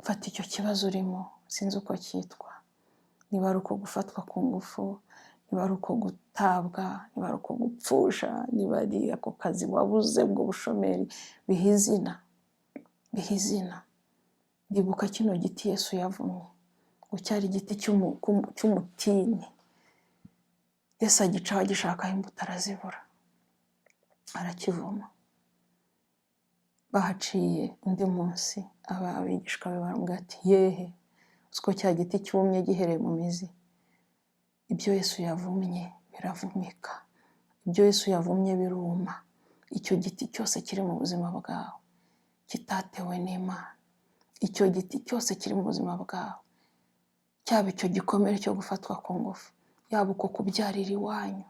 Fata icyo kibazo urimo, sinzi uko cyitwa, niba ari uko gufatwa ku ngufu, niba ari uko gutabwa, niba ari uko gupfusha, niba ari ako kazi wabuze, ubwo bushomeri, biha izina, biha izina. Ndibuka kino giti Yesu yavumye, ngo cyari igiti cy'umutini. Yesu agicaho agishakaho imbuto arazibura, arakivuma. Bahaciye undi munsi, aba abigishwa be baramubwira ati: "Yehe, uzi ko cya giti cyumye gihereye mu mizi?" Ibyo Yesu yavumye biravumika, ibyo Yesu yavumye biruma. Icyo giti cyose kiri mu buzima bwawe kitatewe n'Imana, icyo giti cyose kiri mu buzima bwawe, cyaba icyo gikomere cyo gufatwa ku ngufu, yaba uko kubyarira iwanyu,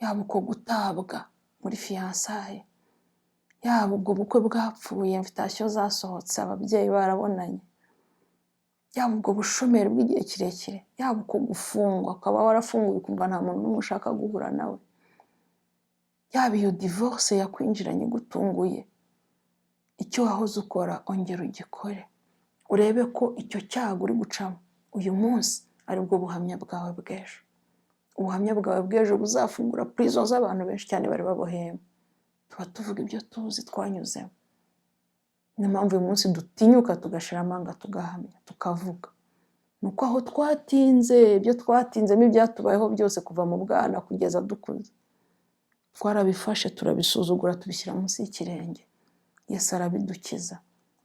yaba uko gutabwa muri fiançailles, yaba ubwo bukwe bwapfuye, invitation zasohotse, ababyeyi barabonanye, yaba ubwo bushomeri bw'igihe kirekire, yaba uko gufungwa, ukaba warafunguye ukumva nta muntu n'umwe ushaka guhura nawe, yaba iyo divorce yakwinjiranye igutunguye, icyo wahoze ukora ongera ugikore, urebe ko icyo cyago uri gucamo uyu munsi aribwo buhamya bwawe bw'ejo. Ubuhamya bwawe bw'ejo buzafungura prison z'abantu benshi cyane bari baboheyemo. Tuba tuvuga ibyo tuzi twanyuzemo. Niyo mpamvu uyu munsi dutinyuka, tugashira amanga, tugahamya, tukavuga. Ni uko aho twatinze, ibyo twatinzemo, ibyatubayeho byose kuva mu bwana kugeza dukuze, twarabifashe turabisuzugura, tubishyira munsi y'ikirenge. Yesu arabidukiza,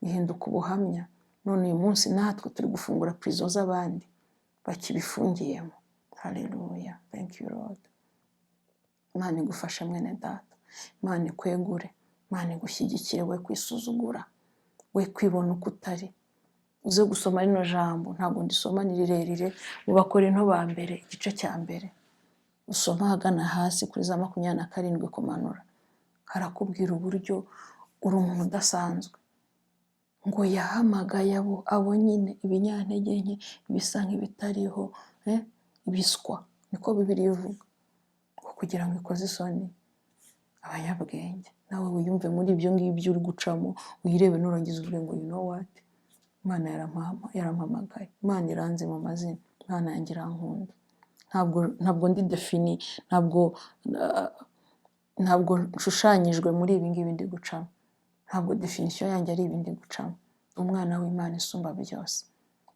bihinduka ubuhamya. None uyu munsi natwe turi gufungura prison z'abandi bakibifungiyemo. Haleluya, thank you, Lord. Imana igufashe, mwene data. Imana ikwegure, Imana igushyigikire. We kwisuzugura, we kwibona uko utari. Uze gusoma rino jambo, ntabwo ndisoma, ni rirerire, mu Bakorinto ba mbere igice cya mbere, usoma ahagana hasi kuri za 27 kumanura, harakubwira uburyo uri umuntu udasanzwe. Ngo yahamagaye abo nyine ibinyantege nke, ibisa nk'ibitariho, ibiswa, niko Bibiliya ivuga, ngo kugira ngo ikoze isoni abanyabwenge. Nawe wiyumve muri ibyo ngibyo uri gucamo, uyirebe, nurangiza uvuge ngo: "You know what? Imana yarampamagaye, Imana iranzi mu mazina, Imana yanjye irankunda. Ntabwo ndi défini, ntabwo nshushanyijwe muri ibi ngibi ndi gucamo, ntabwo définition yanjye ari ibi ndi gucamo. Umwana w'Imana isumba byose,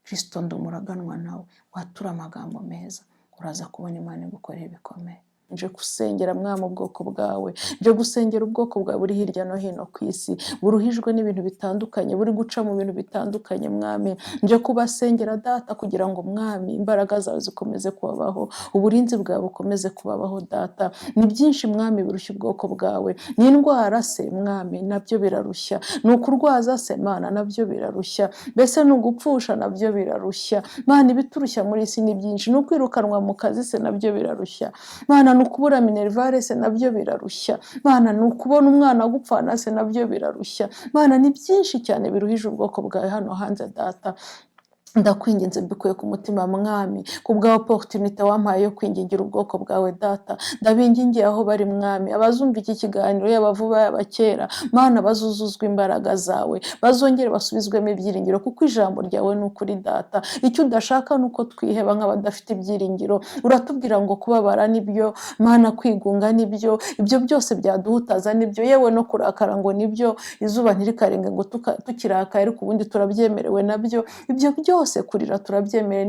Kirisito, ndi umuraganwa nawe." Watura amagambo meza, uraza kubona Imana igukorera ibikomeye. Nje gusengera, Mwami, ubwoko bwawe. Nje gusengera ubwoko bwawe buri hirya no hino ku isi, buruhijwe n'ibintu bitandukanye, buri guca mu bintu bitandukanye. Mwami, nje kubasengera, Data, kugira ngo, Mwami, imbaraga zawe zikomeze kubabaho, uburinzi bwawe bukomeze kubabaho, Data. Ni byinshi, Mwami, birushya ubwoko bwawe. Ni indwara se, Mwami? Nabyo birarushya. Ni ukurwaza se, Mana? Nabyo birarushya. Mbese ni ugupfusha? Nabyo birarushya. Mana, ibiturushya muri isi ni byinshi. Ni ukwirukanwa mu kazi se? Nabyo birarushya. Mana, ni ukubura minerval se? Nabyo birarushya. Mana, ni ukubona umwana agupfana se? Nabyo birarushya. Mana, ni byinshi cyane biruhije ubwoko bwawe hano hanze. Data, ndakwinginze mbikuye ku mutima, Mwami, ku bwa opportunité wampaye yo kwingingira ubwoko bwawe. Data, ndabingingiye aho bari, Mwami, abazumva iki kiganiro, yaba vuba yaba kera, Mana, bazuzuzwa imbaraga zawe, bazongere basubizwemo ibyiringiro, kuko ijambo ryawe ni ukuri. Data, icyo udashaka ni uko twiheba nk'abadafite ibyiringiro. Uratubwira ngo kubabara nibyo, Mana, kwigunga nibyo, ibyo byose byaduhutaza nibyo, yewe no kurakara ngo nibyo, izuba ntirikarenge ngo tukirakaye, ariko ubundi turabyemerewe nabyo. Ibyo byose, kurira turabyemerewe,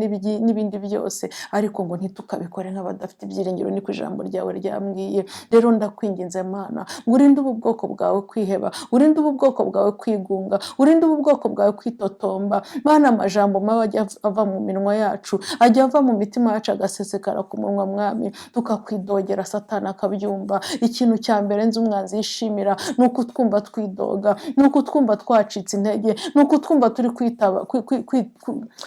n'ibindi byose, ariko ngo ntitukabikore nk'abadafite ibyiringiro, niko ijambo ryawe ryambwiye. Rero ndakwinginze, Mana, ngo urinde ubu bwoko bwawe kwiheba, urinde ubu bwoko bwawe kwigunga, urinde ubu bwoko bwawe kwitotomba. Mana, amajambo mabi ajya ava mu minwa yacu, ajya ava mu mitima yacu agasesekara ku munwa, Mwami, tukakwidogera, Satani akabyumva. Ikintu cya mbere nzi umwanzi yishimira ni uko twumva twidoga, ni uko twumva twacitse intege, ni uko twumva turi kwitaba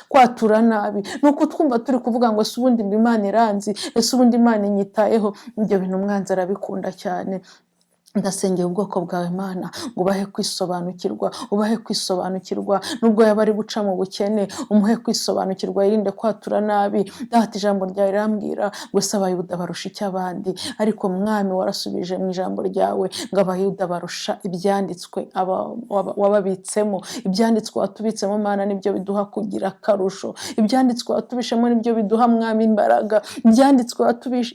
kwatura nabi, ni uko twumva turi kuvuga ngo: "Ese ubundi ngo Imana iranzi? Ese ubundi Imana inyitayeho?" Ibyo bintu umwanzi arabikunda cyane. Ndasengera ubwoko bwawe, Mana, ngo ubahe kwisobanukirwa, ubahe kwisobanukirwa. Nubwo yaba ari guca mu bukene, umuhe kwisobanukirwa, yirinde kwatura nabi. Data, ijambo ryawe rirambwira ngo: "Ese Abayuda barusha icyo abandi?" Ariko Mwami, warasubije mu ijambo ryawe ngo Abayuda barusha ibyanditswe wababitsemo. Ibyanditswe watubitsemo, Mana, nibyo biduha kugira akarusho. Ibyanditswe watubishemo nibyo biduha, Mwami, imbaraga. Ibyanditswe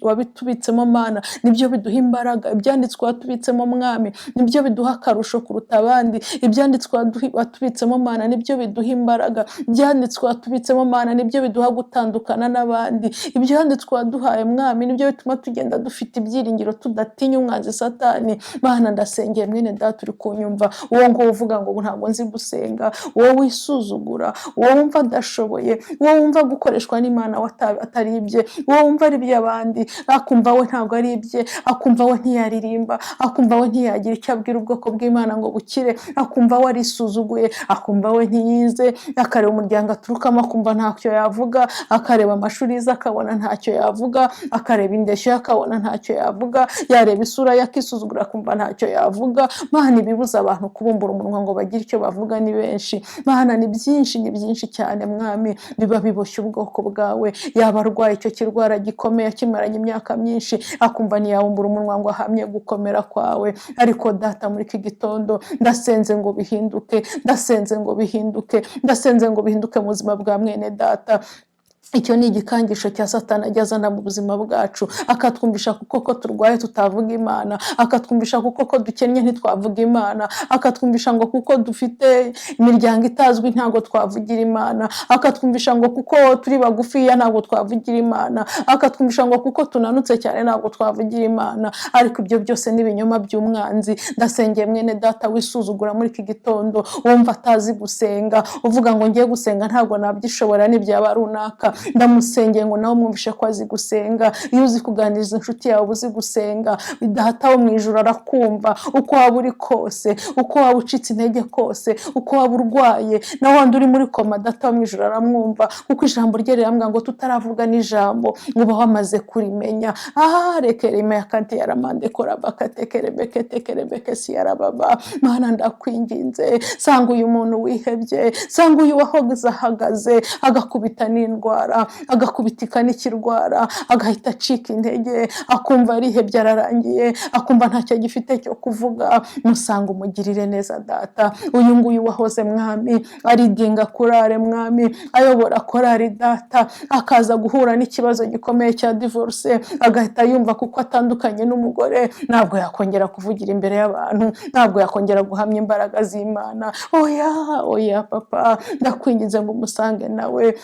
wabitubitsemo, Mana, nibyo biduha imbaraga. Ibyanditswe watubitsemo, Mwami, nibyo biduha akarusho kuruta abandi. Ibyanditswe watubitsemo, Mana, nibyo biduha imbaraga. Ibyanditswe watubitsemo, Mana, nibyo biduha gutandukana n'abandi. Ibyanditswe waduhaye, Mwami, nibyo bituma tugenda dufite ibyiringiro, tudatinya umwanzi Satani. Mana, ndasengeye mwene Data uri kunyumva, uwo nguwo uvuga ngo ntabwo nzi gusenga, uwo wisuzugura, uwo wumva adashoboye, uwo wumva gukoreshwa n'Imana we atari ibye, uwo wumva ari iby'abandi, akumva we ntabwo ari ibye, akumva we ntiyaririmba, akumva we ntiyagira icyo abwira ubwoko bw'Imana ngo bukire, akumva we arisuzuguye, akumva we ntiyize, akareba umuryango aturukamo akumva ntacyo yavuga, akareba amashuri yize akabona ntacyo yavuga, akareba indeshyo ye akabona ntacyo yavuga, yareba isura ye akisuzugura akumva ntacyo yavuga. Mana, ibibuza abantu kubumbura umunwa ngo bagire icyo bavuga ni benshi. Mana, ni byinshi, ni byinshi cyane, Mwami, biba biboshye ubwoko bwawe. Yaba arwaye icyo kirwara gikomeye akimaranye imyaka myinshi, akumva ntiyabumbura umunwa ngo ahamye gukomera kwawe. Ariko Data, muri iki gitondo ndasenze ngo bihinduke, ndasenze ngo bihinduke, ndasenze ngo bihinduke mu buzima bwa mwene Data. Icyo ni igikangisho cya Satani ajya azana mu buzima bwacu, akatwumvisha kuko ko turwaye tutavuga Imana, akatwumvisha kuko ko dukennye ntitwavuga Imana, akatwumvisha ngo kuko dufite imiryango itazwi ntabwo twavugira Imana, akatwumvisha ngo kuko turi bagufiya ntabwo twavugira Imana, akatwumvisha ngo kuko tunanutse cyane ntabwo twavugira Imana. Ariko ibyo byose ni ibinyoma by'umwanzi. Ndasengeye mwene Data wisuzugura muri iki gitondo, wumva atazi gusenga, uvuga ngo ngiye gusenga ntabwo nabyishobora n'ibyaba runaka. Ndamusengeye ngo nawe mwumvishe ko azi gusenga. Iyo uzi kuganiriza inshuti yawe, uba uzi gusenga. Data wo mu ijuru arakumva uko waba uri kose, uko waba ucitse intege kose, uko waba urwaye, na wandi uri muri koma, Data wo mu ijuru aramwumva, kuko ijambo rye rirambwira ngo tutaravuga n'ijambo ngo uba wamaze kurimenya. Aha reke rime yakanti yaramande korabakatekerebeke siyarababa. Mana, ndakwinginze, sanga uyu muntu wihebye, sanga uyu wahoze ahagaze, agakubita n'indwara, agakubitika n'ikirwara, agahita acika intege, akumva arihebye, ararangiye, akumva ntacyo agifite cyo kuvuga. Musanga umugirire neza, Data. Uyu nguyu wahoze, Mwami, aridinga korari, Mwami, ayobora korari, Data, akaza guhura n'ikibazo gikomeye cya divorce, agahita yumva kuko atandukanye n'umugore ntabwo yakongera kuvugira imbere y'abantu, ntabwo yakongera guhamya imbaraga z'Imana. Oya, oya, Papa, ndakwinginze ngo umusange nawe,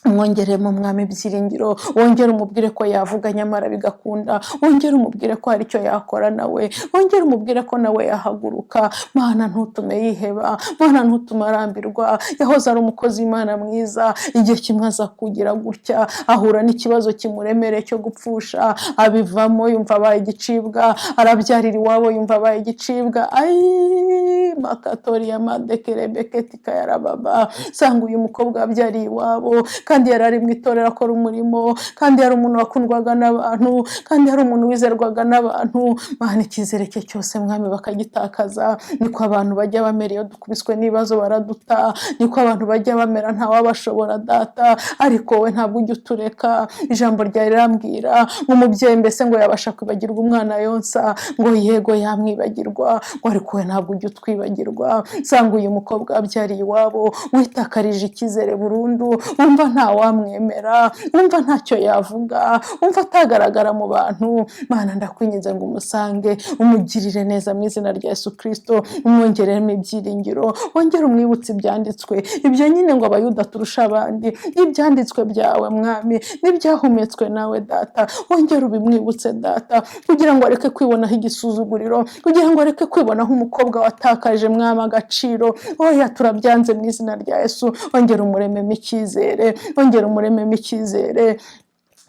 mwongeremo, Mwami, ibyiringiro, wongere umubwire ko yavuga nyamara bigakunda, wongere umubwire ko hari icyo yakora nawe, wongere umubwire ko nawe yahaguruka. Mana, ntutume yiheba. Mana, ntutume arambirwa. Yahoze ari umukozi w'Imana mwiza, igihe kimwe aza kugira gutya ahura n'ikibazo kimuremereye cyo gupfusha, abivamo yumva abaye igicibwa, arabyarira iwabo yumva abaye igicibwa. Ayi makatori ya madekerebeketika yarababa. Sanga uyu mukobwa wabyariye iwabo kandi yari ari mu itorero akora umurimo, kandi yari umuntu wakundwaga n'abantu, kandi yari umuntu wizerwaga n'abantu. Mana, icyizere cye cyose, Mwami, bakagitakaza. Niko abantu bajya bamera iyo dukubiswe n'ibibazo, baraduta. Niko abantu bajya bamera, ntawabashobora, Data. Ariko wowe ntabwo ujya utureka. Ijambo ryawe rirambwira nk'umubyeyi mbese ngo yabasha kwibagirwa umwana yonsa? Ngo yego, yamwibagirwa, ngo ariko we ntabwo ujya utwibagirwa. Sanga uyu mukobwa wabyariye iwabo, witakarije icyizere burundu, wumva ntawamwemera, wumva ntacyo yavuga, wumva atagaragara mu bantu. Mana, ndakwinginze ngo umusange, umugirire neza mu izina rya Yesu Kirisito, umwongeremo ibyiringiro, wongere umwibutse ibyanditswe, ibyo nyine ngo Abayuda turusha abandi, ibyanditswe byawe, Mwami, n'ibyahumetswe nawe, Data. Wongere ubimwibutse, Data, kugira ngo areke kwibonaho igisuzuguriro, kugira ngo areke kwibonaho umukobwa watakaje, Mwami, agaciro. Oya, turabyanze mu izina rya Yesu. Wongere umurememo icyizere, wongere umurememo icyizere.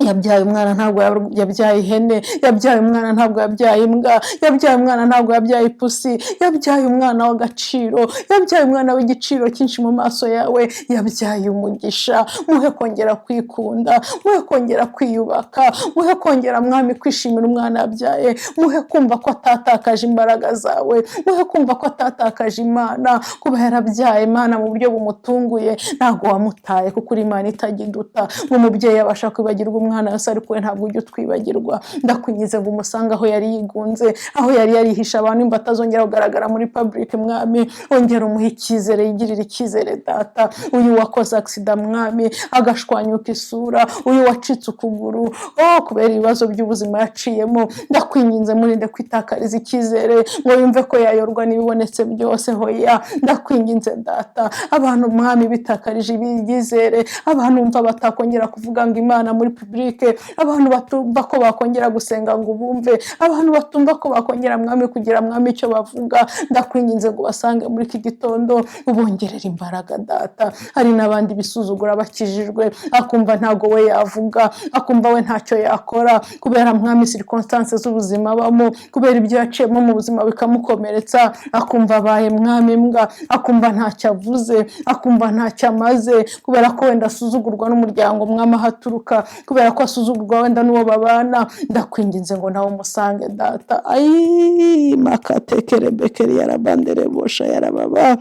Yabyaye umwana, ntabwo yabyaye ihene. Yabyaye umwana, ntabwo yabyaye imbwa. Yabyaye umwana, ntabwo yabyaye ipusi. Yabyaye umwana w'agaciro, yabyaye umwana w'igiciro cyinshi mu maso yawe, yabyaye umugisha. Muhe kongera kwikunda, muhe kongera kwiyubaka, muhe kongera, Mwami, kwishimira umwana yabyaye. Muhe kumva ko atatakaje imbaraga zawe, muhe kumva ko atatakaje Imana kuba yarabyaye Imana mu buryo bumutunguye. Ntabwo wamutaye, kuko uri Imana itajya iduta. Nk'umubyeyi abasha kwibagirwa umwana wese, ariko we ntabwo ujya utwibagirwa. Ndakwinginze ngo umusange aho yari yigunze, aho yari yarihishe abantu, nimba atazongera kugaragara muri public. Mwami, ongera umuhe icyizere, yigirire icyizere, Data. Uyu wakoze accident, Mwami, agashwanyuka isura, uyu wacitse ukuguru, oh, kubera ibibazo by'ubuzima yaciyemo, ndakwinginze murinde kwitakariza icyizere ngo yumve ko yayorwa n'ibibonetse byose. Hoya, ndakwinginze, Data. Abantu, Mwami, bitakarije ibyizere, abantu bumva batakongera kuvuga ngo Imana muri public, abantu batumva ko bakongera gusenga ngo bumve, abantu batumva ko bakongera, Mwami, kugira, Mwami, icyo bavuga, ndakwinginze ngo basange muri iki gitondo, ubongerere imbaraga, Data. Hari n'abandi bisuzugura bakijijwe, akumva ntabwo we yavuga, akumva we ntacyo yakora kubera, Mwami, circonstances z'ubuzima abamo, kubera ibyo yaciyemo mu buzima bikamukomeretsa, akumva abaye, Mwami, imbwa, akumva ntacyo avuze, akumva ntacyo amaze, kubera ko wenda asuzugurwa n'umuryango, Mwami, aho aturuka, kubera ko asuzugurwa wenda n'uwo babana. Ndakwinginze ngo nawe umusange, Data. Ayi makatekerebekeri yarabanderebosha yarababa.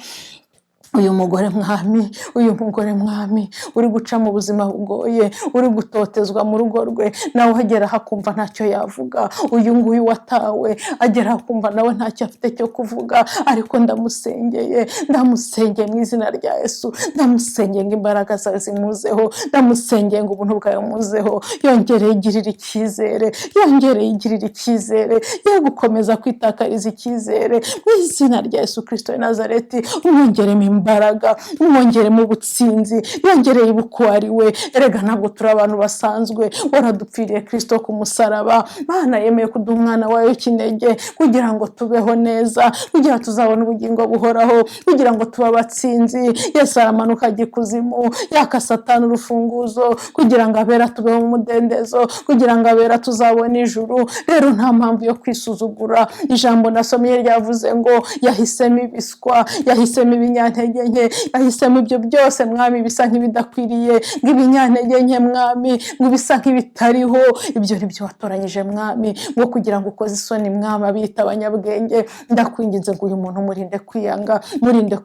Uyu mugore, Mwami, uyu mugore, Mwami, uri guca mu buzima bugoye, uri gutotezwa mu rugo rwe, nawe agera aho akumva ntacyo yavuga. Uyu nguyu watawe agera aho akumva nawe ntacyo afite cyo kuvuga, ariko ndamusengeye, ndamusengeye mu izina rya Yesu. Ndamusengeye ngo imbaraga zawe zimuzeho, ndamusengeye ngo ubuntu bwawe bumuzeho, yongere yigirire icyizere, yongere yigirire icyizere, ye gukomeza kwitakariza icyizere. Mu izina rya Yesu Kirisito w'i Nazareti, umwongeremo imbaraga, umwongeremo ubutsinzi, yongereye uko ari we. Erega ntabwo turi abantu basanzwe. Waradupfiriye, Kirisito, ku musaraba. Mana, yemeye kuduha umwana wawe w'ikinege kugira ngo tubeho neza, kugira ngo tuzabone ubugingo buhoraho, kugira ngo tube abatsinzi. Yesu aramanuka ajya ikuzimu, yaka Satani urufunguzo, kugira ngo abera tubeho mu mudendezo, kugira ngo abera tuzabone ijuru. Rero nta mpamvu yo kwisuzugura. Ijambo nasomye ryavuze ngo yahisemo ibiswa, yahisemo ibinyantege nke, yahisemo ibyo byose, Mwami, bisa nk'ibidakwiriye, ngo ibinyantege nke, Mwami, ngo ibisa nk'ibitariho, ibyo ni byo watoranyije, Mwami, ngo kugira ngo ukoze isoni, Mwami, abita abanyabwenge. Ndakwinginze ngo uyu muntu murinde kwiyanga, murinde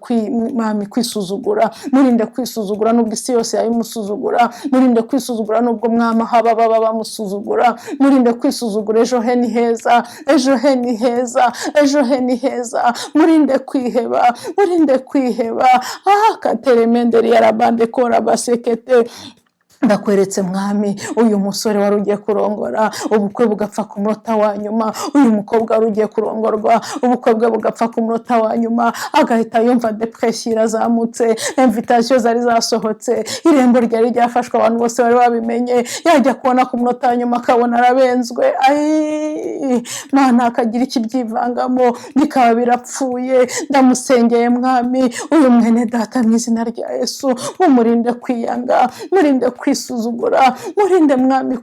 Mwami, kwisuzugura, murinde kwisuzugura nubwo isi yose yabimusuzugura, murinde kwisuzugura nubwo, Mwami, aho aba baba bamusuzugura, murinde kwisuzugura. Ejo he ni heza, ejo he ni heza, ejo he ni heza. Murinde kwiheba, murinde kwiheba. Ah, kateremenderi yarabande kora basekete. Ndakweretse, Mwami, uyu musore wari ugiye kurongora, ubukwe bugapfa ku munota wa nyuma, uyu mukobwa wari ugiye kurongorwa, ubukwe bwe bugapfa ku munota wa nyuma, agahita yumva depression irazamutse. Invitation zari zasohotse, irembo ryari ryafashwe, abantu bose bari babimenye, yajya kubona ku munota wa nyuma akabona arabenzwe. Ayi Mana, akagira ikibyivangamo, bikaba birapfuye. Ndamusengeye, Mwami, uyu mwene data, mu izina rya Yesu, mumurinde kwiyanga, murinde kwisuzugura, murinde, Mwami,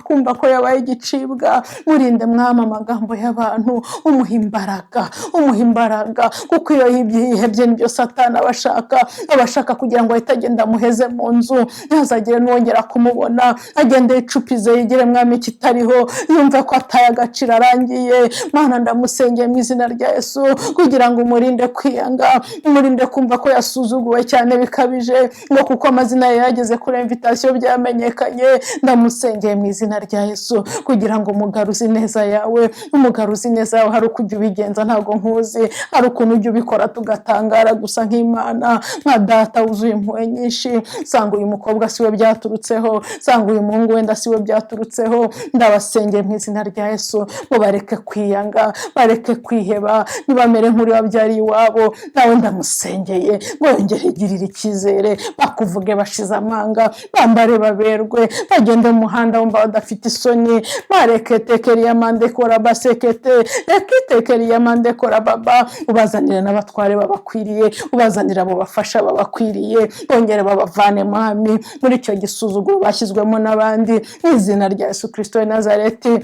kumva ko yabaye igicibwa, murinde, Mwami, amagambo y'abantu. Umuha imbaraga, umuha imbaraga, kuko iyo yihebye nibyo Satani aba ashaka. Aba ashaka kugira ngo ahite agenda amuheze mu nzu, ntazagire n'uwongera kumubona, agende yicupize, yigire, Mwami, kitariho, yumve ko ataye agaciro, arangiye. Mana, ndamusengeye mu izina rya Yesu kugira ngo umurinde kwiyanga, umurinde kumva ko yasuzuguwe cyane bikabije, ngo kuko amazina ye yageze kuri invitation byamenyekanye. Ndamusengeye mu izina rya Yesu kugira ngo umugaruze ineza yawe, umugaruze ineza yawe. Hari uko ujya ubigenza, ntabwo nkuzi, hari ukuntu ujya ubikora tugatangara gusa nk'Imana, nka Data wuzuye impuhwe nyinshi. Sanga uyu mukobwa siwe byaturutseho, sanga uyu muhungu wenda siwe byaturutseho. Ndabasengeye mu izina rya Yesu ngo bareke kwiyanga, bareke kwiheba, ntibamere nk'uri wabyariye iwabo. Nawe ndamusengeye ngo yongere igirire icyizere, bakuvuge bashize amanga. Bamere nk'uriya wabyariye iwabo, Bambare baberwe, bagende mu muhanda bumva badafite isoni. Mareketekeriya basekete ekitekeriya mandekora baba. Ubazanire n'abatware babakwiriye, ubazanire abo bafasha babakwiriye, bongere babavane, Mwami, muri icyo gisuzuguro bashyizwemo n'abandi, mu izina rya Yesu Kirisito w'i Nazareti.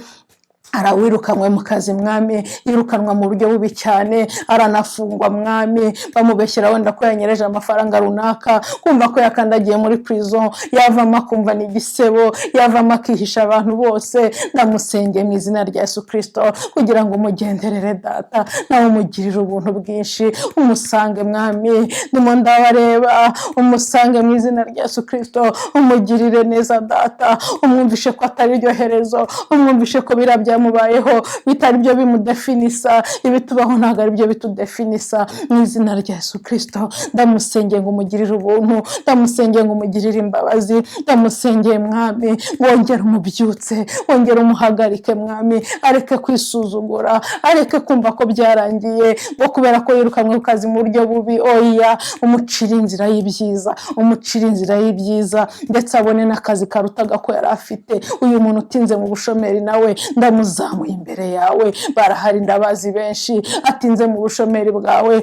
Arawirukanwe mu kazi, Mwami, yirukanwa mu buryo bubi cyane, aranafungwa, Mwami, bamubeshyera wenda ko yanyereje amafaranga runaka, kumva ko yakandagiye muri prison, yavamo akumva ni igisebo, yavamo akihisha abantu bose. Ndamusengeye mu izina rya Yesu Kirisito kugira ngo umugenderere, Data, nawe umugirire ubuntu bwinshi, umusange, Mwami, ndimo ndabareba, umusange mu izina rya Yesu Kirisito, umugirire neza, Data, umwumvishe ko atari ryo herezo, umwumvishe ko biriya byamubayeho bitari byo bimudefinisa, ibitubaho ntabwo ari byo bitudefinisa. Mu izina rya Yesu Kirisito ndamusengeye ngo umugirire ubuntu, ndamusengeye ngo umugirire imbabazi, ndamusengeye, Mwami, wongere umubyutse, wongere umuhagarike, Mwami, areke kwisuzugura, areke kumva ko byarangiye ngo kubera ko yirukanwe ku kazi mu buryo bubi. Oya, umucire inzira y'ibyiza, umucire inzira y'ibyiza, ndetse abone n'akazi karutaga ko yari afite. Uyu muntu utinze mu bushomeri nawe ndamuzamuye imbere yawe, barahari ndabazi benshi, atinze mu bushomeri bwawe.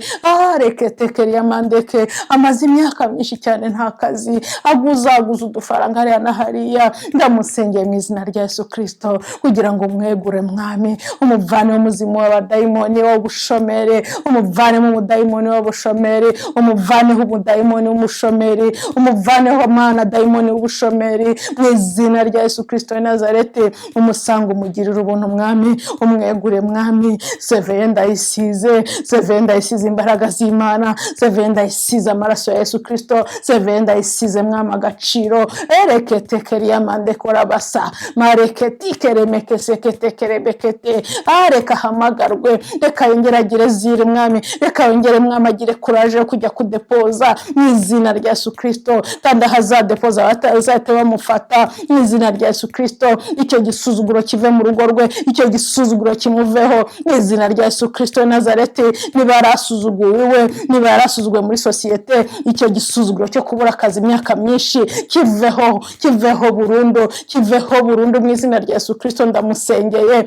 Reke tekeriya mandeke, amaze imyaka myinshi cyane nta kazi, aguzaguza udufaranga hariya na hariya. Ndamusengeye mu izina rya Yesu Kirisito kugira ngo umwegure, Mwami, umuvane umuzimu w'abadayimoni w'ubushomeri, umuvanemo umudayimoni w'ubushomeri, umuvaneho umudayimoni w'umushomeri, umuvaneho, Mana, dayimoni w'ubushomeri, mu izina rya Yesu Kirisito w'i Nazareti. Umusanga, umugirire ubuntu, Mwami, umwegure, Mwami. CV ye ndayisize, CV ye ndayisize imbaraga z'Imana, CV ye ndayisize amaraso ya Yesu Kirisito, CV ye ndayisize, Mwami, agaciro. Ereketekeriya mandekorabasa mareketikeremekeseketekerebekete. Reka ahamagarwe, reka yongere agire zire, Mwami, reka yongere, Mwami, agire courage yo kujya kudepoza mu izina rya Yesu Kirisito, kandi aho azadepoza bazahite bamufata mu izina rya Yesu Kirisito. Icyo gisuzuguro kive mu rugo rwe, icyo gisuzuguro kimuveho mu izina rya Yesu Kirisito Nazareti. Niba yarasuzuguwe iwe, niba yarasuzuguwe muri sosiyete, icyo gisuzuguro cyo kubura akazi imyaka myinshi kiveho, kiveho burundu, kiveho burundu mu izina rya Yesu Kirisito. Ndamusengeye,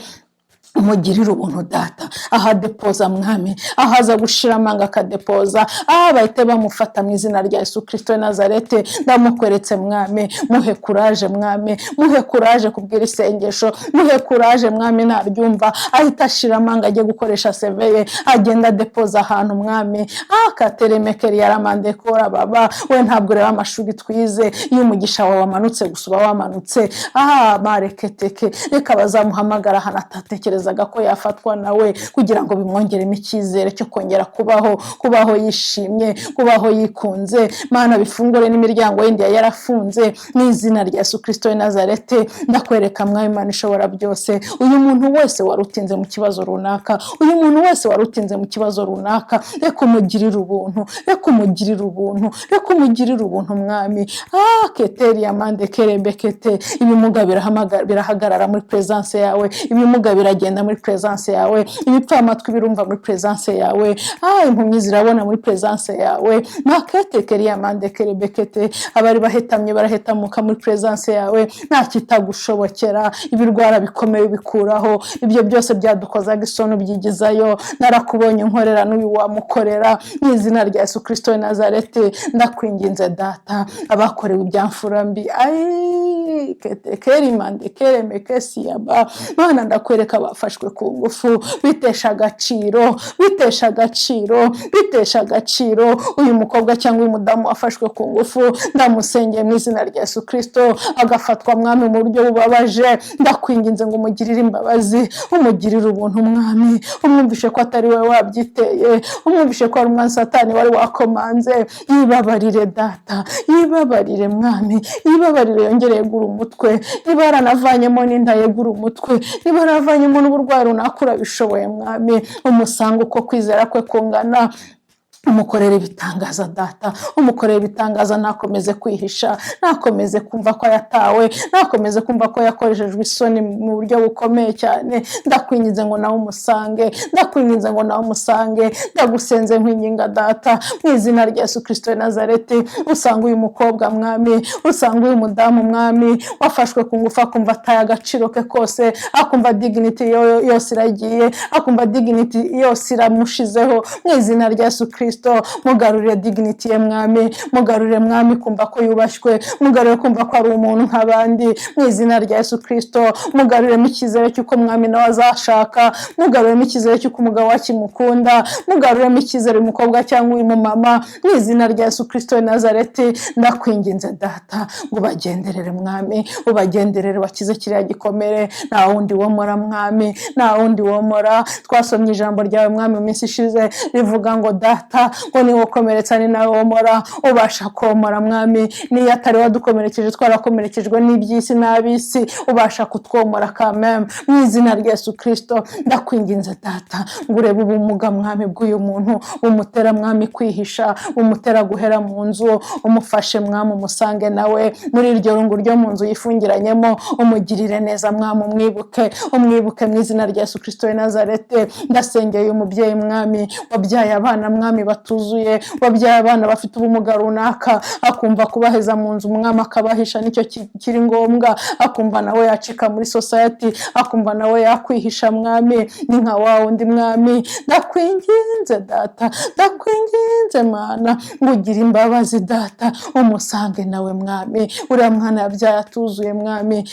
umugirire ubuntu, Data, aha depoza, Mwami, aho aza gushira amanga akadepoza, aho bahite bamufata mu izina rya Yesu Kirisito Nazarete. Ndamukweretse, Mwami, muhe courage, Mwami, muhe courage kubwira isengesho, muhe courage, Mwami, naryumva ahita ashira amanga ajye gukoresha CV ye, agenda adepoza ahantu, Mwami. Akateremekeri yaramandekora baba. We ntabwo ureba amashuri twize, iyo umugisha wawe wamanutse gusa uba wamanutse. Aha mareketeke, reka bazamuhamagara ahantu atatekerezaga ko yafatwa nawe, kugira ngo bimwongeremo icyizere cyo kongera kubaho, kubaho yishimye, kubaho yikunze. Mana, bifungure n'imiryango yindi yari yarafunze mu izina rya Yesu Kirisito w'i Nazarete. Ndakwereka, Mwami Imana ishobora byose, uyu muntu wese wari utinze mu kibazo runaka, uyu muntu wese wari utinze mu kibazo runaka, reka umugirire ubuntu, reka umugirire ubuntu, reka umugirire ubuntu, Mwami. Keteri amande kerebekete. Ibimuga birahagarara muri presence yawe, ibimuga biragenda muri presence yawe, ibipfamatwi birumva muri presence yawe, impumyi zirabona muri presence yawe. Makete keriya mande kerebekete. Abari bahetamye barahetamuka muri presence yawe. Nta kitagushobokera. Ibirwara bikomeye bikuraho, ibyo byose byadukozaga isoni ubyigizayo. Narakubonye nkorera, n'uyu wamukorera mu izina rya Yesu Kirisito w'i Nazareti. Ndakwinginze, Data, abakorewe ibyamfura mbi, ayi kete mande keremeke siyaba. Mana, ndakwereka abafashwe ku ngufu, bitesha agaciro, bitesha agaciro, bitesha agaciro. Uyu mukobwa cyangwa uyu mudamu wafashwe ku ngufu, ndamusengeye mu izina rya Yesu Kirisito, agafatwa, Mwami, mu buryo bubabaje, ndakwinginze ngo umugirire imbabazi, umugirire ubuntu, Mwami, umwumvishe ko atari wowe wabyiteye, umwumvishe ko ari umwanzi Satani wari wakomanze. Yibabarire, Data, yibabarire, Mwami, yibabarire, yongere yegure umutwe. Niba yaranavanyemo n'inda, yegure umutwe. Niba yaravanyemo n'uburwayi runaka, urabishoboye, Mwami, umusanga uko kwizera kwe kungana. Umukorere ibitangaza, Data, umukorere ibitangaza. Ntakomeze kwihisha, ntakomeze kumva ko yatawe, ntakomeze kumva ko yakoreshejwe isoni mu buryo bukomeye cyane. Ndakwinginze ngo nawe umusange, ndakwinginze ngo nawe umusange. Ndagusenze nkwinginga, Data, mu izina rya Yesu Kirisito wa Nazareti, usanga uyu mukobwa, Mwami, usanga uyu mudamu, Mwami, wafashwe ku ngufu, akumva ataye agaciro ke kose, akumva dignity yose iragiye, akumva dignity yose iramushizeho. Mu izina rya Yesu Kirisito, mugarurire dignity ye, Mwami. Mugarurire, Mwami, kumva ko yubashywe. Mugarurire kumva ko ari umuntu nk'abandi. Mu izina rya Yesu Kirisito, mugaruremo icyizere cy'uko, Mwami, nawe azashaka. Mugaruremo icyizere cy'uko umugabo we akimukunda. Mugaruremo icyizere uyu mukobwa cyangwa uyu mumama. Mu izina rya Yesu Kirisito wa Nazareti, ndakwinginze, Data, ngo ubagenderere, Mwami, ubagenderere, bakize kiriya gikomere. Nta wundi womora, Mwami, nta wundi womora. Twasomye ijambo ryawe, Mwami, mu minsi ishize rivuga ngo, Data, ngo niwe ukomeretsa, ni nawe womora. Ubasha komora, Mwami. Niyo atari wadukomerekeje, twarakomerekejwe n'iby'isi n'ab'isi, ubasha kutwomora kameme. Mu izina rya Yesu Kirisito, ndakwinginze, Data, ngo urebe ubumuga, Mwami, bw'uyu muntu bumutera, Mwami, kwihisha, bumutera guhera mu nzu. Umufashe, Mwami, umusange nawe muri iryo rungu ryo mu nzu yifungiranyemo. Umugirire neza, Mwami, umwibuke, umwibuke mu izina rya Yesu Kirisito w'i Nazareti. Ndasengeye uyu mubyeyi, Mwami, wabyaye abana, Mwami, batuzuye, wabyaye abana bafite ubumuga runaka, akumva kubaheza mu nzu, Umwami, akabahisha nicyo kiri ngombwa, akumva nawe yacika muri society, akumva nawe yakwihisha. Mwami, ni nka wa wundi. Mwami, ndakwinginze, Data, ndakwinginze, Mana, ngo ugire imbabazi, Data, umusange nawe, Mwami. Uriya mwana yabyaye atuzuye, Mwami,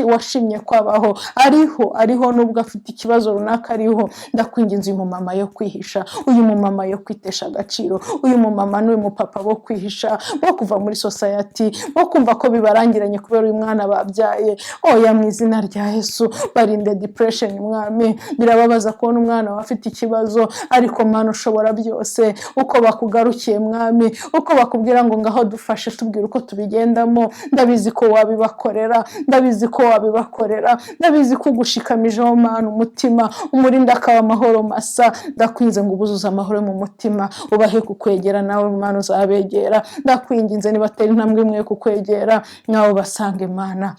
washimye ko abaho, ariho, ariho nubwo afite ikibazo runaka, ariho. Ndakwinginze, uyu mumama yo kwihisha, uyu mumama yo kwitesha agaciro, uyu mumama n'uyu mupapa bo kwihisha, bo kuva muri society, bo kumva ko bibarangiranye kubera uyu mwana babyaye, oya, mu izina rya Yesu, barinde depression, Mwami. Birababaza kubona umwana wawe afite ikibazo, ariko Mana ushobora byose, uko bakugarukiye, Mwami, uko bakubwira ngo ngaho dufashe, tubwire uko tubigendamo, ndabizi ko wabibakorera, ndabizi ko wabibakorera. Ndabizi ko ugushikamijeho, Mana, umutima umurinda akaba amahoro masa. Ndakwinze ngo ubuzuze amahoro mu mutima, ubahe kukwegera, nawe Mana uzabegera. Ndakwinginze, nibatera intambwe imwe yo kukwegera, nawe ubasange, Mana,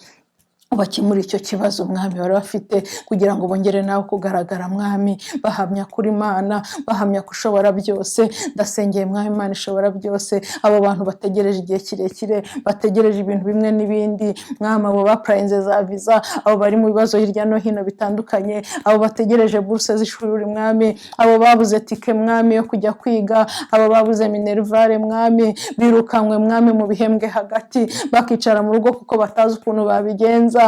bakemura icyo kibazo, Mwami, bari bafite, kugira ngo bongere nawe kugaragara, Mwami, bahamya kuri Mana, bahamya ko ushobora byose. Ndasengeye, Mwami Imana ishobora byose, abo bantu bategereje igihe kirekire, bategereje ibintu bimwe n'ibindi, Mwami, abo baapplyinze za visa, abo bari mu bibazo hirya no hino bitandukanye, abo bategereje buruse z'ishuri, Mwami, abo babuze tike, Mwami, yo kujya kwiga, abo babuze minerval, Mwami, birukanwe, Mwami, mu bihembwe hagati, bakicara mu rugo kuko batazi ukuntu babigenza.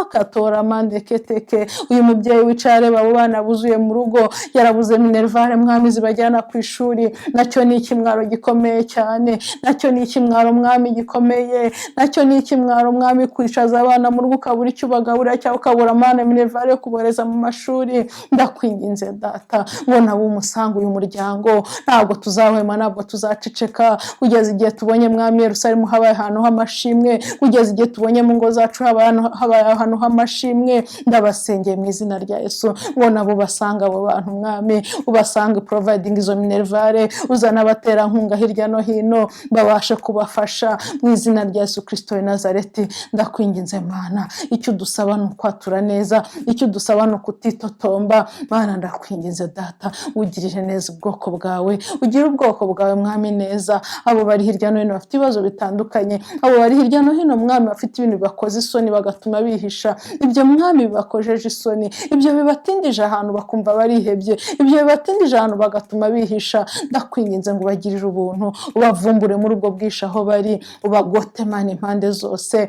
Katora mandeketeke. Uyu mubyeyi wicaye areba abo bana buzuye mu rugo, yarabuze minerval, Mwami, zibajyana ku ishuri, nacyo ni ikimwaro gikomeye cyane, nacyo ni ikimwaro, Mwami, gikomeye, nacyo ni ikimwaro, Mwami, kwicaza abana mu rugo ukabura icyo ubagaburira cyangwa ukabura, Mana, minerval yo kubohereza mu mashuri. Ndakwinginze, Data, ngo nabo umusange uyu muryango. Ntabwo tuzahwema, ntabwo tuzaceceka kugeza igihe tubonye, Mwami, Yerusalemu habaye ahantu h'amashimwe, kugeza igihe tubonye mu ngo zacu habaye ahantu h'amashimwe. Ndabasengeye mu izina rya Yesu ngo nabo basanga abo bantu, Mwami, ubasange, providing izo minerval, uzana abaterankunga hirya no hino babashe kubafasha mu izina rya Yesu Kirisito w'i Nazareti. Ndakwinginze, Mana, icyo udusaba ni ukwatura neza, icyo udusaba ni ukutitotomba. Mana, ndakwinginze, Data, ugirire neza ubwoko bwawe, ugire ubwoko bwawe, Mwami, neza. Abo bari hirya no hino bafite ibibazo bitandukanye, abo bari hirya no hino, Mwami, bafite ibintu bibakoza isoni bagatuma bihisha, ibyo, Mwami, bibakojeje isoni, ibyo bibatindije ahantu bakumva barihebye, ibyo bibatindije ahantu bagatuma bihisha, ndakwinginze ngo ubagirire ubuntu, ubavumbure muri ubwo bwisha aho bari, ubagote, Mana, impande zose.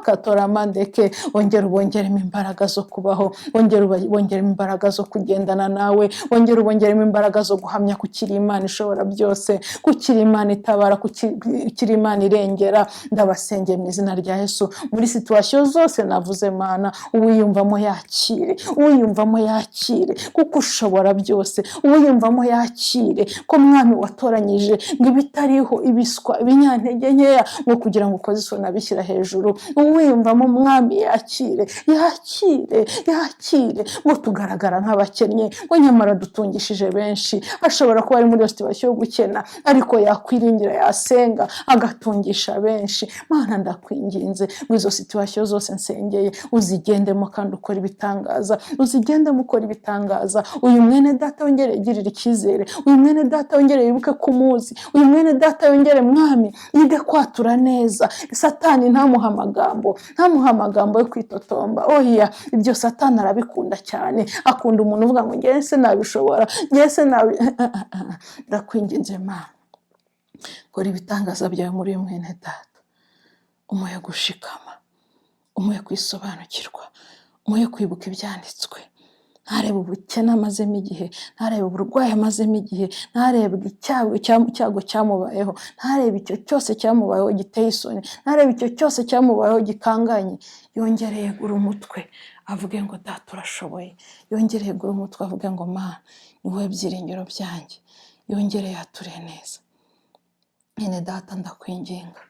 Katora mandeke. Wongere ubongeremo imbaraga zo kubaho, wongere ubongeremo imbaraga zo kugendana nawe, wongere ubongeremo imbaraga zo guhamya ko ukiri Imana ishobora byose, ko ukiri Imana itabara, ko ukiri Imana irengera. Ndabasengeye mu izina rya Yesu muri situation. situation zose navuze, Mana, uwiyumvamo yakire, uwiyumvamo yakire, kuko ushobora byose. Uwiyumvamo yakire ko, Mwami, watoranyije ngo ibitariho, ibiswa, ibinyantege nkeya, ngo kugira ngo ukoze isoni abishyira hejuru. Uwiyumvamo, Mwami, yakire, yakire, yakire, ngo tugaragara nk'abakennye, ngo nyamara dutungishije benshi. Ashobora kuba ari muri iyo situation yo gukena, ariko yakwiringira, yasenga, agatungisha benshi. Mana, ndakwinginze ngo izo situation zose nsengeye uzigendemo kandi ukora ibitangaza, uzigendemo ukora ibitangaza. Uyu mwene data wongere yigirire icyizere, uyu mwene data wongere yibuke ko umuzi, uyu mwene data yongere, Mwami, yige kwatura neza. Satani ntamuhe amagambo, ntamuhe amagambo yo kwitotomba. Oya, ibyo Satani arabikunda cyane. Akunda umuntu uvuga ngo ngewe se nabishobora, ngewe se nabi. Ndakwinginze Mana, kora ibitangaza byawe muri uyu mwene data, umuhe gushikama, umuhe kwisobanukirwa, umuhe kwibuka ibyanditswe. Ntarebe ubukene amazemo igihe, ntarebe uburwayi amazemo igihe, ntarebe icyago cyamubayeho, ntarebe icyo cyose cyamubayeho giteye isoni, ntarebe icyo cyose cyamubayeho gikanganye. Yongere yegure umutwe avuge ngo "Data, urashoboye." Yongere yegure umutwe avuge ngo "Mana, ni wowe byiringiro byanjye." Yongere yature neza. Mwene data, ndakwinginga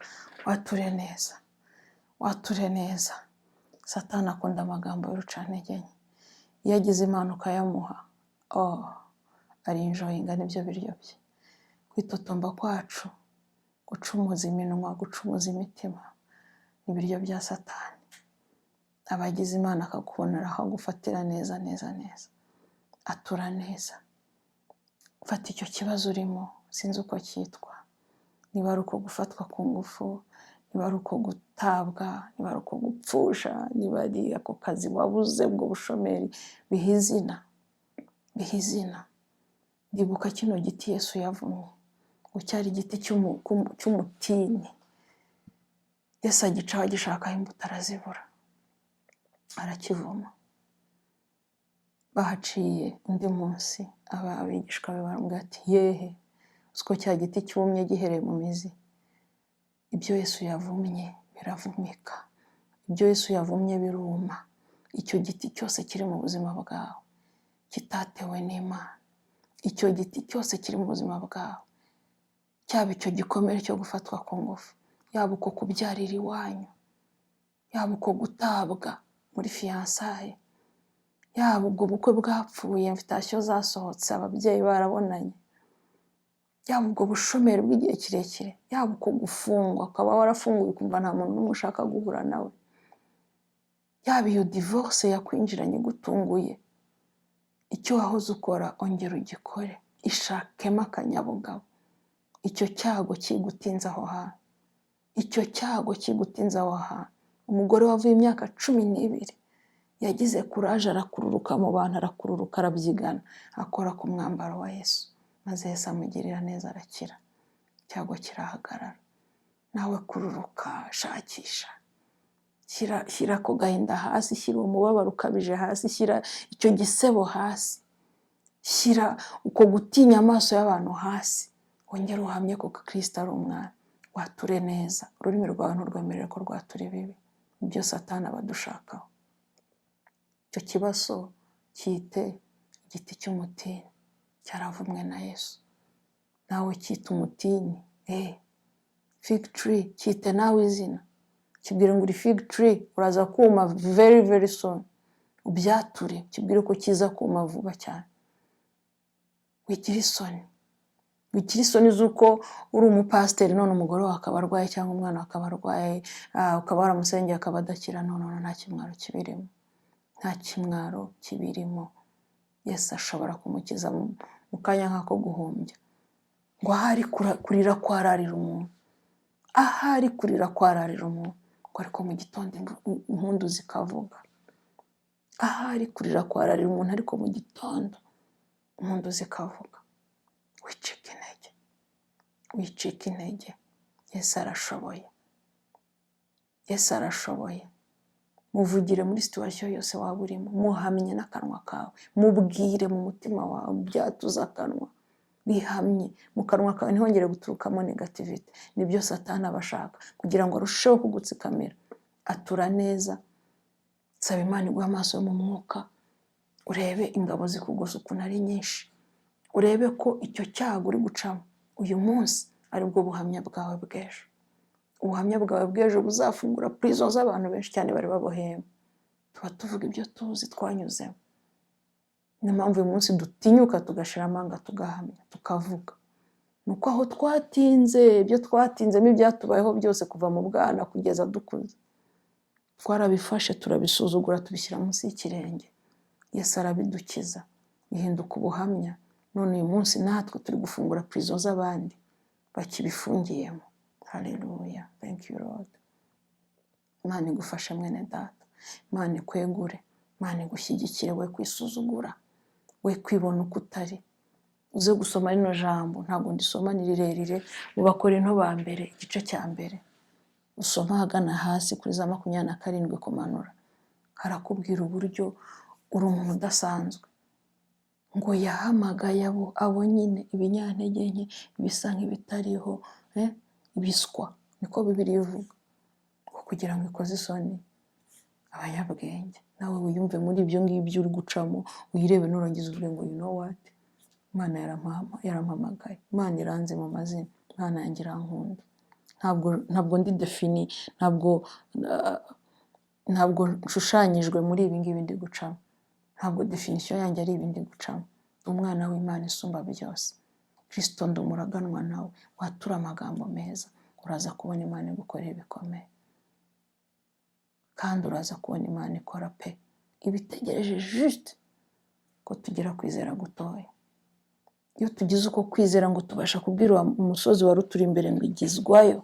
wature neza, wature neza. Satani akunda amagambo y'urucantege nke. Iyo agize impano ukayamuha, oh, arenjoyinga, nibyo biryo bye. Kwitotomba kwacu, gucumuza iminwa, gucumuza imitima, ni ibiryo bya Satani. Aba agize Imana akakubonera aho agufatira neza neza neza. Atura neza. Fata icyo kibazo urimo, sinzi uko cyitwa, niba ari uko gufatwa ku ngufu, niba ari uko gutabwa, niba ari uko gupfusha, niba ari ako kazi wabuze, ubwo bushomeri, biha izina, biha izina. Ndibuka kino giti Yesu yavumye, ngo cyari igiti cy'umutini. Yesu agicaho agishakaho imbuto arazibura, arakivuma. Bahaciye undi munsi, aba abigishwa be baramubwira ati: "Yehe, uzi ko cya giti cyumye gihereye mu mizi?" Ibyo Yesu yavumye biravumika, ibyo Yesu yavumye biruma. Icyo giti cyose kiri mu buzima bwawe kitatewe n'Imana, icyo giti cyose kiri mu buzima bwawe, cyaba icyo gikomere cyo gufatwa ku ngufu, yaba uko kubyarira iwanyu, yaba uko gutabwa muri fiançailles, yaba ubwo bukwe bwapfuye, invitation zasohotse, ababyeyi barabonanye, yaba ubwo bushomeri bw'igihe kirekire, yaba uko gufungwa ukaba warafunguye ukumva nta muntu n'umwe ushaka guhura nawe, yaba iyo divorce yakwinjiranye igutunguye, icyo wahoze ukora ongera ugikore, ishakemo akanyabugabo. Icyo cyago kigutinze aho hantu, icyo cyago kigutinze aho hantu. Umugore wavuye imyaka 12 yagize courage, arakururuka mu bantu, arakururuka, arabyigana, akora ku mwambaro wa Yesu, maze Yesu amugirira neza, arakira, icyago kirahagarara. Nawe kururuka, shakisha, shyira ako gahinda hasi, shyira uwo mubabaro ukabije hasi, shyira icyo gisebo hasi, shyira uko gutinya amaso y'abantu hasi, wongere uhamye ko Kirisito ari umwami. Wature neza. Ururimi rwawe nturwemerere ko rwatura ibibi, nibyo Satani aba adushakaho. Icyo kibazo cyite igiti cy'umutini, cyaravumwe na Yesu. Nawe cyita umutini, fig tree, cyite nawe izina, kibwire ngo uri fig tree, uraza kuma very very soon. Ubyature, kibwire ko kiza kuma vuba cyane. Wigira isoni, wigira isoni z'uko uri umupasiteri none umugore wawe akaba arwaye cyangwa umwana akaba arwaye, ukaba waramusengeye akaba adakira. None nta kimwaro kibirimo, nta kimwaro kibirimo. Yesu ashobora kumukiza mu kanya nk'ako guhumbya. Ngo ahari kurira kwararira umuntu, ahari kurira kwararira umuntu, ngo ariko mu gitondo impundu zikavuga. Ahari kurira kwararira umuntu, ariko mu gitondo impundu zikavuga. Wicika intege, wicika intege. Yesu arashoboye, Yesu arashoboye. Muvugire muri situation yose waba urimo, muhamye n'akanwa kawe, mubwire mu mutima wawe, byatuze akanwa, bihamye mu kanwa kawe, ntihongere guturukamo négativité. Nibyo Satani aba ashaka kugira ngo arusheho kugutsikamira. Atura neza. Saba Imana iguhe amaso yo mu mwuka, urebe ingabo zikugose ukuntu ari nyinshi, urebe ko icyo cyago uri gucamo uyu munsi aribwo buhamya bwawe bw'ejo. Ubuhamya bwawe bw'ejo buzafungura prison z'abantu benshi cyane bari baboheyemo. Tuba tuvuga ibyo tuzi twanyuzemo. Niyo mpamvu uyu munsi dutinyuka, tugashira amanga, tugahamya, tukavuga. Ni uko aho twatinze, ibyo twatinzemo, ibyatubayeho byose kuva mu bwana kugeza dukuze, twarabifashe, turabisuzugura, tubishyira munsi y'ikirenge. Yesu arabidukiza, bihinduka ubuhamya. None uyu munsi natwe turi gufungura prison z'abandi bakibifungiyemo. Haleluya, thank you, Lord. Imana igufashe, mwene data. Imana ikwegure, Imana igushyigikire. We kwisuzugura, we kwibona uko utari. Uze gusoma rino jambo, ntabwo ndisoma, ni rirerire, mu Bakorinto ba mbere igice cya mbere, usoma ahagana hasi kuri za 27 kumanura. Harakubwira uburyo uri umuntu udasanzwe, ngo yahamagaye abo nyine ibinyantege nke, ibisa nk'ibitariho, ibiswa, niko Bibiliya ivuga, ngo kugira ngo ikoze isoni abanyabwenge. Nawe wiyumve muri ibyo ngibyo uri gucamo, uyirebe, nurangiza uvuge ngo: "You know what? Imana yarampamagaye, Imana iranzi mu mazina, Imana yanjye irankunda. Ntabwo ndi défini, ntabwo nshushanyijwe muri ibi ngibi ndi gucamo. Ntabwo définition yanjye ari ibi ndi gucamo. Umwana w'Imana isumba byose, Kirisito, ndi umuraganwa nawe." Watura amagambo meza, uraza kubona Imana igukorera ibikomeye, kandi uraza kubona Imana ikora pe. Ibitegereje juste ko tugira kwizera gutoya. Iyo tugize uko kwizera, ngo tubasha kubwira umusozi wari uturi imbere ngo igizwayo,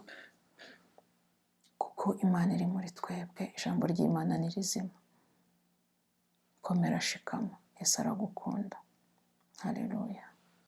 kuko Imana iri muri twebwe. Ijambo ry'Imana ni rizima. Komera, shikama, Yesu aragukunda. Haleluya.